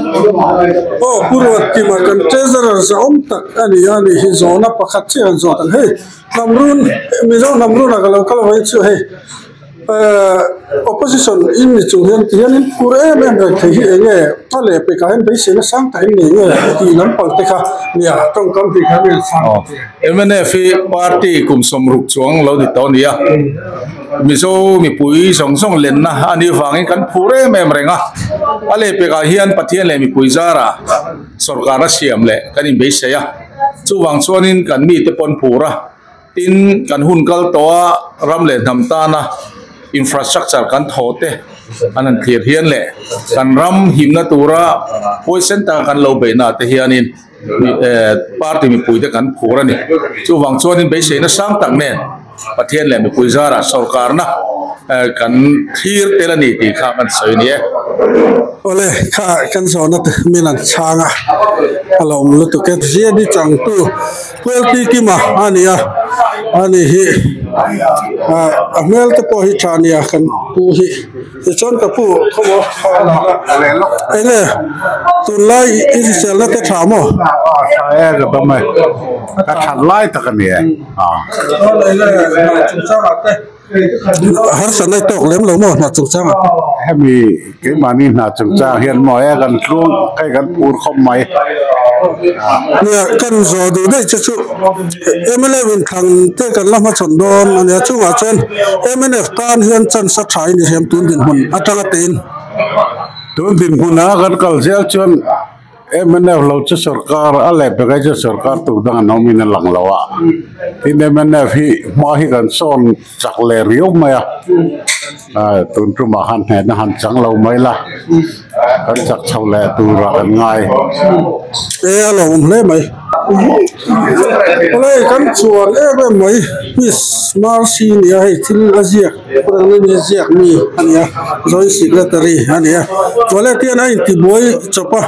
Aw Pu Ruatkima kan treasurer zahawm tak a ni a nih hi zawhna pakhat chiah an zawt ang hei hnam run Mizo hnam runah ka lo kal avangin chu hei ehh opposition in ni chung hian ti hian in phur em em reng thei hi eng nge a leh pekah hian beiseina sang tak in nei nge tih lampang te kha nia tawngkam tih kha vel sang Mnf hi party kum sawmruk chuang lo ni tawh a ni a. Mizo mipui zawng zawng lenna a nih vangin kan phur em em reng a, a lehpekah hian Pathian leh mipui zarah sawrkar a siam leh kan inbeisei a, chuvang chuanin kan mite pawn phur a, tin kan hun kal tawh a ram leh hnam tana infrastructure kan thawh te an han thlir hian leh kan ram himna tura huaisen taka kan lo beihna te hianin party mipuite kan phur a ni. Chuvang chuanin beiseina sang tak nen Pathian leh mipui zarah sawrkarna kan thlir tel a ni tih kha kan sawi a ni e. Awle, kha kan zawhna te min an chhang a, a lo awm lutuk e. Ziani changtu Puelti Kima a ni a, ani hi a hmel te pawh hi tha a nia kan pu hi. Tichuan ka pu khawmaw eng nge tunlai i hriselna te tha maw? Aw tha e ka dawm e, ka that lai tak a ni e. Harsatna i tawk lem lo maw hna chungchangah te? Hemi keimahni hna chungchang hian maw e kan tluang hei kan phur khawp mai. Nia kan zawh duh daih che chu mla inthlang te kan la hmachhawn dawn a nia chungah chuan mnf tan hian chance a tha in i hriam tun dinhmun atanga tein. Tun dinhmunah kan kal zel chuan Mnf lo chu sorkar a leh pek ai chuan sorkar tur dang an awmin a lang lo a, tin mnf hi hma hi kan sawn chak leh riau mai a, tun tumah khan hnehna han chang lo mai la, kan chak chho leh turah kan ngai. E a lo awm hle mai. Awle kan chuan em em mai Miss Mercy nia hei thil a ziak ziak mi a nia joint secretary a ni a awle tian a intibuai chawp a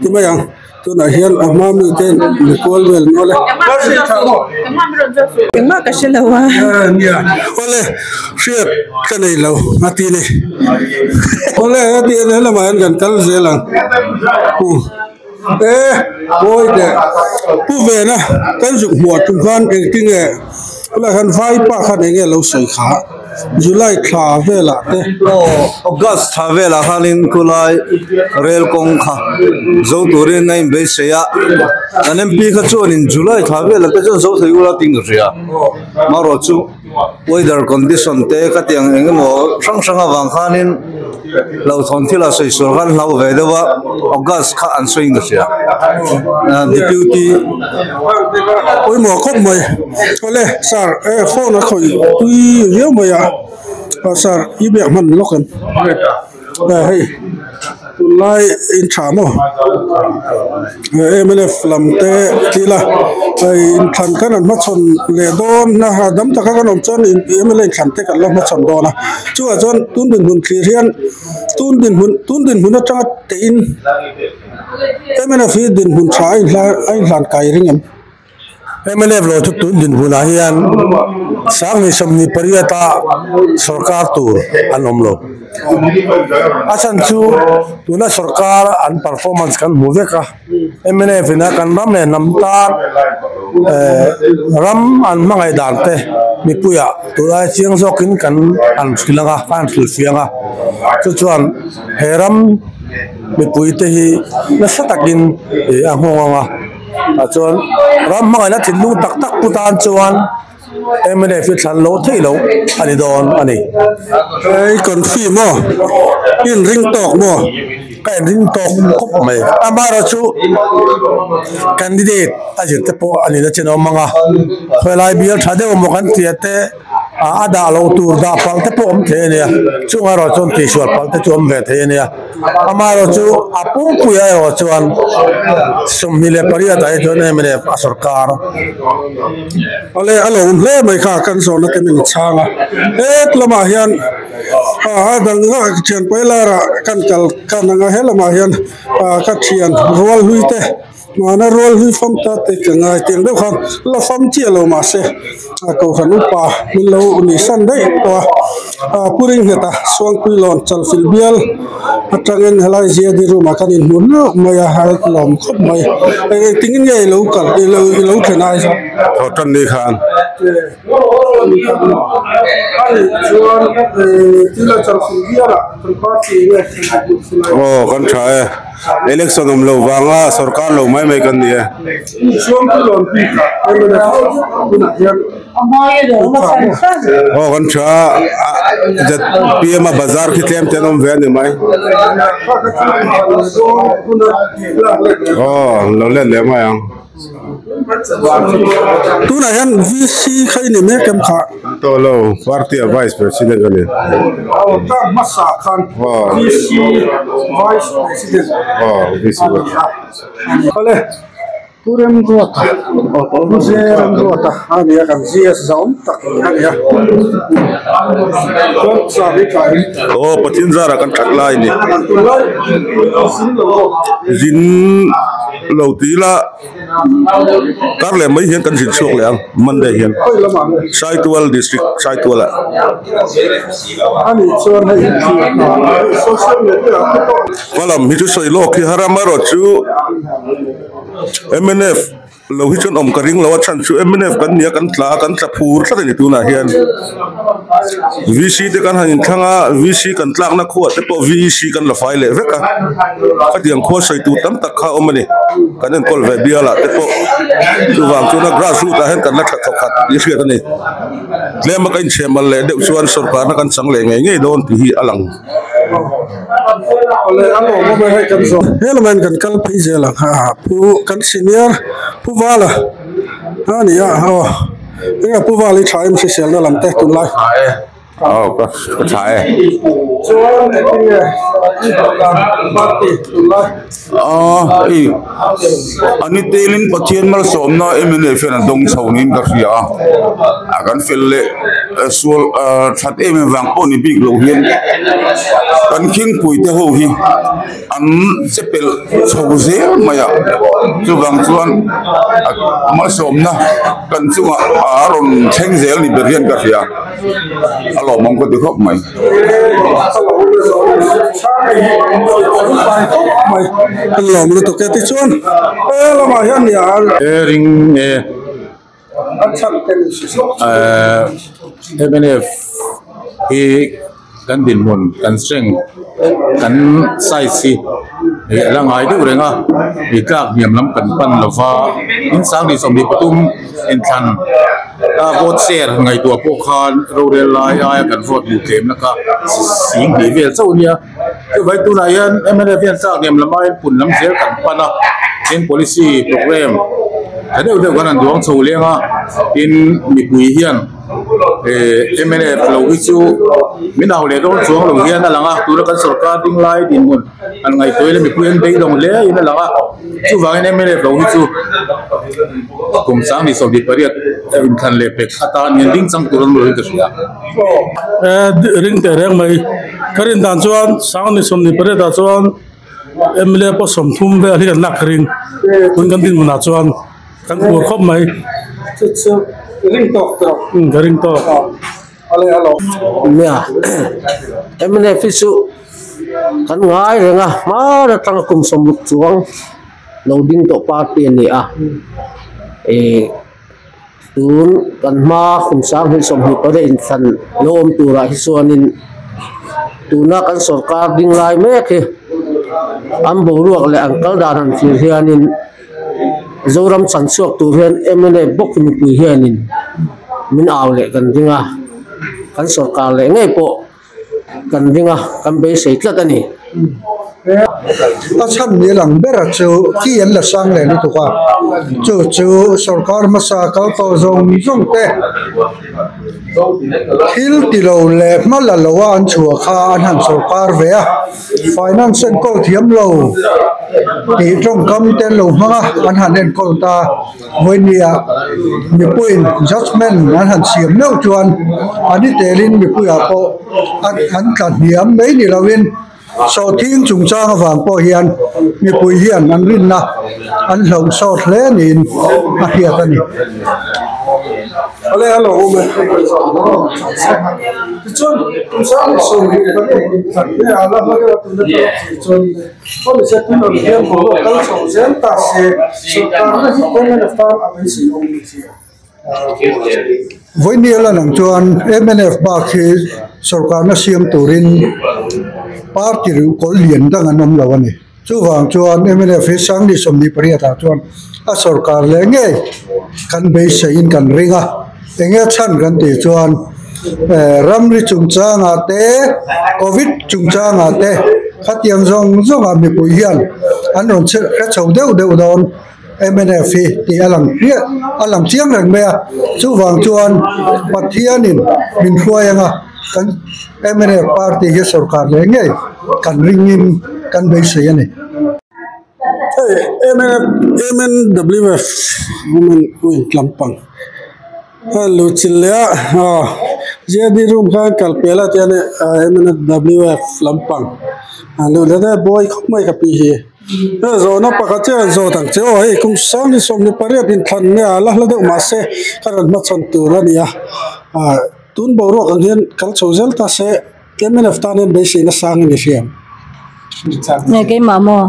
ti mai ang tunah hian a hma mi te mi kual vel ni awle Engmah ka hre lo a. Nia awle hriat ka nei lo a ti ni awle heti helamah hian kan kal zel ang pu. E pawi teh pu vena kan zuk hmuah tum khan engtinge tunah hian vaipa khan enge lo sawi kha July thla velah te. Aw August thla velah khanin khulai rel kawng kha zo turin a inbeisei a kan MP kha chuanin July thla velah te chuan zo thei ula tih ka hria marawh chu. Weather condition te ka tih ang eng emaw hrang hrang avang khanin hlauhthawn thil a sawi sual khan hlau ve deuh a August kha an sawi in ka hria Deputy Pawimawh khawp mai awle sir eh phone a khawih tui viau mai a sir i biak hman lawk em hei. Tunlai in tha maw mnf lam te thil a hei inthlan khan an hmachhawn leh dawn a dam taka kan awm chuan mla inthlan te kan la hmachhawn dawn a chuvang chuan tun dinhmun thlir hian tun dinhmun tun dinhmun atanga teihin mnf hi dinhmun tha a inhlan a inhlan kai ring em. Mnf lo chu tun dinhmunah hian 2028 a sorkar tur an awm lo. A chhan chu tuna sorkar an performance kan hmu vek a, mnf in a kan ram leh hnam tan eh ram an hmangaih dan te mipuiah tunlai chiang zawkin kan han hrilh ang a, kan han hrilhfiah ang a, chu chuan he ram mipuite hi nasa takin ih a nghawng ang a. Tah chuan ram hmangaihna thinlung tak tak pu tan chuan mnf hi thlan loh theih loh a ni dawn a ni. Hei confi maw? I inring tawk maw? Ka inring tawk khawp mai. Amaherawhchu candidate a zir te pawh a nihna chin a awm ang a, khawilai bial tha deuh maw kan tia te, a dah loh tur dah palh te pawh awm thei a nia chung erawh chuan tihsual palh te chu awm ve thei a nia amaherawh chu a pumpui ah erawh chuan 28 ah hi chuan mnf a sawrkar awle a lo awm hle mai kha kan zawhna te min chhang a het lamah hian a dang a thian pawi larah kan kal kan ang a he lamah hian ka thian rual hlui te. Mahna rual hlui fam ta te ka ngai tiang deuh khan la fam chiah lo mahse a kohhran upa min lo nih san daih tawh a ah pu ringheta suangpui lawn chalfilh bial atangin helai zia di room ah khan inhmu hlauh mai a a lawm khawp mai eng engtin nge ilo kal ilo ilo thlen ai zawk. Thaw tan ni khan. Aw kan tha e election awm lo vanga sorkar lo mai mai kan ni e. Aw kan tha zpm a bazar khi tlem te an awm ve a ni mai. Aw lo let leh mai ang. Tunah hian VC kha i ni mek em kha? Tawh lo, party a vice president ka ni. Aw, term hmasa khan VC vice president Aw, VC a ni a. Awle, Pu Remruata, Pu J Remruata a ni a, kan GS zauh tak a ni a. Chuan zan hi tlai. Aw, Pathian zarah kan that lai a ni. Tunlai zin lo aw. Zin. Lo ti ila kar leh mai hian kan zin chhuak leh ang Monday hian Saitual district Saitual ah. Hmalam hi chu sawi lawk hi har a amaherawhchu mnf. Lo hi chuan awm ka ring lo a chhan chu mnf kan nia kan tla a kan tla phur tlat a ni tunah hian VC te kan han inthlang a VC kan tlakna khuah te pawh VEC kan la fai leh vek a khatiang khua sawi tur tam tak kha a awm a ni kan enkawl ve bial ah te pawh chuvang chuan a grass root ah hian kan la tha thawk khat tih a hriat a ni tlem a ka inchheh mal leh deuh chuan sorkarna kan chang leh ngei ngei dawn tih hi a lang. He lamah hian kan kal phei zel ang a pu kan senior pu vala a ni a aw enge pu val hi tha em hriselna lam te tunlai aw ka tha e chuan enge i duh dan party tunlai aw hei ani telin Pathian malsawmna mla hian a dawng chho niin ka hria a kan fel leh. Sual that em em vang pawh ni bik lo hian kan khingpui te ho hi an che pelh chho zel mai a chuvang chuan malsawmna kan chungah a rawn thleng zel ni ber hian ka hria a lawmawm ka ti khawp mai. An lawm lutuk e tichuan he lamah hian e ring e. Mnf hi kan dinhmun kan strength kan size hi a la ngai deuh reng a ih tlak hniam lam kan pan lo va in sang 23 inthlan a vote share ngaihtuah pawh khan rorel lai aia kan vote hmuh tlem na kha sing hnih vel chauh a nia chuvai tunah hian mnf hian tlak hniam lam aiin pun lam zel kan pan a tin policy programme. Tha deuh deuh kan han duang chho leng a, tin mipui hian eh mnf lo hi chu min au leh dawn chuang lo hian a lang a, tuna kan sorkar ding lai dinhmun han ngaihtuah ila mipui an beidawng hle in a lang a, chuvangin mnf lo hi chu kum 28 inthlan leh pek atan hian ding chang tur an lo hi ka hria. Eh ring teh reng mai, ka rin dan chuan 28 ah chuan. MLA pawh 30 vel hi kan lak ka ring tun kan dinhmunah chuan kan tur khawp mai ka ring tawk nia MLA hi chu kan ngai reng a hmar atanga kum 60 chuang lo ding tawh party a ni a ih tun kan hma kum 2028 inthlan lo awm turah hi chuanin tuna kan sorkar ding lai mek hi an boruak leh an kal dan han thlir hianin Zoram chan chhuak tur hian mla bawk mipui hianin min au leh kan ding a kan sorkar leh ngei pawh. Kan ding a, kan beisei tlat a ni. A chhan ni lang bera chu khi an la sang leh lutuk a, chu chu sorkar hmasa kal tawh zawng zawng te thil ti lo leh hma la lo a an chhuah kha an han sorkar ve a, finance enkawl thiam lo tih tawngkam te an lo hmang a, an han enkawl ta. Vawinia mipuiin judgement an han siam meuh chuan a ni telin mipuiah pawh an tla hniam mai ni loin Sawhthing chungchang avang pawh hian mipui hian an rinna an hloh sawt hle niin a hriat a ni. Vawinia lan ang chuan mnf bak hi sorkarna siam turin party ruh kawlh lian dang an awm lo a ni. Chuvang chuan mnf hi Sangni 28 ah chuan a sorkar leh ngei kan beiseiin kan ring a, eng nge chhan kan tih chuan ramri chungchangah te covid chungchangah te khatiang zawng zawngah mipui hian an rawn hre chho deuh deuh dawn. Mnf hi tih a lang hriat a lang chiang reng mai a, chuvang chuan Pathianin min hruai anga kan mnf party hi sorkar leh ngei kan ringin kan beisei a ni. Hei mnf MNWF women wing lampang a luhchilh leh a aw JD room kha an kal pel a tiang MNWF lampang a luh leh daih a buai khawp mai ka pi hi. He zawhna pakhat chiah an zawt ang che aw hei kum 28 inthlan nge a la hla deuh mahse ka rawn hmachhawn tur a ni a ah tun boruak ang hian kal chho zel ta se mnf tan hian beiseina sang a ni hriam. Nge keimah maw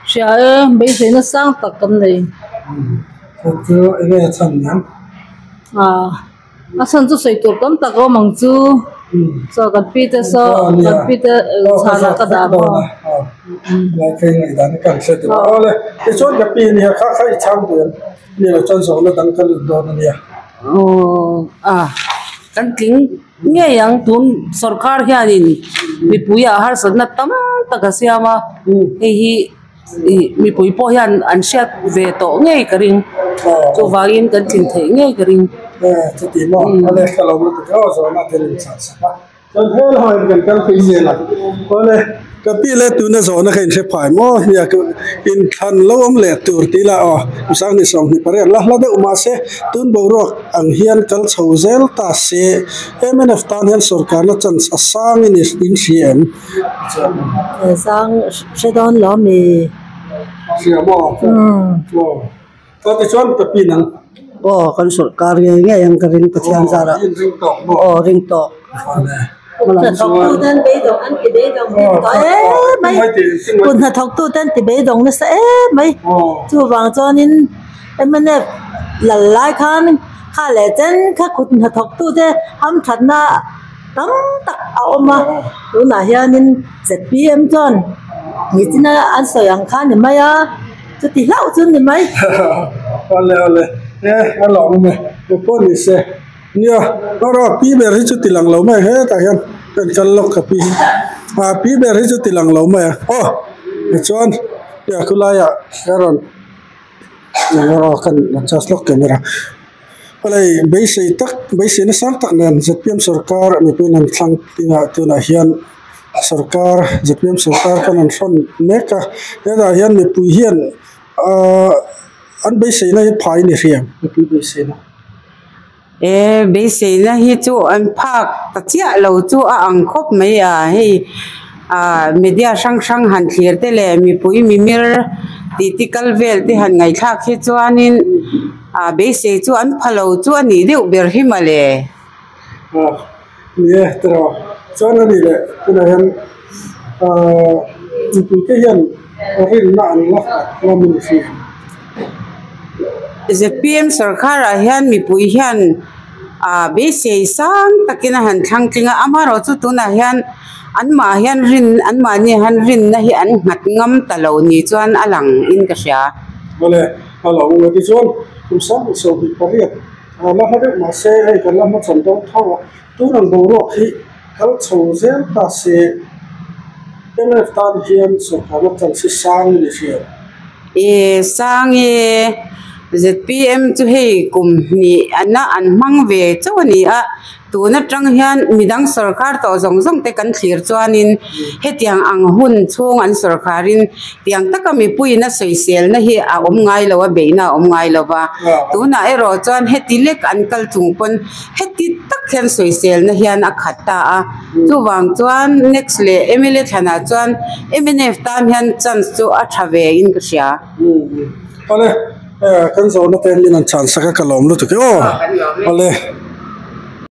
hria e beiseina sang tak kan nei. Chu enge a chhan nia? Ah. A chhan chu sawi tur tam tak a awm ang chu chaw kan pi te saw kan pi te chhanah ka dah bawk a. Aw a kan tling ngei ang tun sawrkar hianin mipui ah harsatna tam tak a siam a hei hi. Ih mipui pawh hian an hriat ve tawh ngei ka ring chuvangin kan tlin theih ngei ka ring. Chuti maw awle ka lo lutuk e aw zawhna thil in chhan sak a chuan hel ho in kan kal phei zel a awle ka pi leh tuna zawhna kha in hre phai maw nia ka in thlan lo awm leh tur tih ila aw 28 la hla deuh mahse tun boruak ang hian kal chho zel ta se mnf tan hian sorkarna chance a sang in in hria em. Sang hre dawn lo mi. Hria maw? Maw. Aw tichuan ka pin ang. Aw kan sawrkar ngei ngei ang ka ring Pathian zarah. In ring tawk maw? Aw ring tawk. Hnathawktu ten beidawng an ti beidawng bik tawh em mai. Kut hnathawktu ten ti beidawng nasa em mai. Chuvang chuanin mnf lal lai khan kha leh chen kha kut hnathawktu te hamthatna tam tak a awm a tunah hianin zpm chuan nichina an sawi ang kha a ni mai a chuti hlauh chu a ni mai. Awle awle e a lawm awm e u pawh ni se nia erawh pi ber hi chu ti lang lo mai hetah hian kan kal lawk ka pi hi ah pi ber hi chu ti lang lo mai a aw tichuan tia khulaiah ka rawn erawh kan adjust lawk camera. Hei beisei tak beisei nasa tak nen zpm sorkar mipui an thlang tingah tunah hian sorkar zpm sorkar khan an hrawn mek a hetah hian mipui hian ahh an beiseina hi phai a ni hriam mipui beiseina. E beiseina hi chu an phak ta chiah lo chu a ang khawp mai a hei ah media hrang hrang han thlir te leh mipui mimir tih te kal vel te han ngaihthlak hi chuanin. A beisei chu an pha lo chu a nih deuh ber hi mawle. A, ni e, tiraw. Chuan a nih leh tunah hian aah mipuite hian rinna an la khat hlawm a ni si. Zpm sorkarah hian mipui hian a beisei sang takin a han thlang tling a, amaherawh chu tunah hian anmah hian rin anmahni hian rinna hi an nghat ngam ta lo ni chuan a lang in ka hria. Mawle. A lo awm e tichuan kum 28 a la hla deuh mahse hei kan la hmachhawn dawn tho a, tun ang boruak hi kal chho zel ta se mnf tan hian sorkarna chance hi sang a ni hriat. E sang e, zpm chu hei kum hnih ana an hmang ve chauh a ni a. Tun atang hian midang sawrkar tawh zawng zawng te kan thlir chuanin hetiang ang hun chhung an sawrkarin tiang taka mipuiin a sawiselna hi a awm ngai lo a, beihna a awm ngai lo va. Tunah erawh chuan heti lek an kal chung pawn heti tak hian sawiselna hian a khat ta a. Chuvang chuan next leh mla thlanah chuan mnf tan hian chance chu a tha ve in ka hria. Awle, kan zawhna te min han chhan sak a ka lawm lutuk e aw. Awle.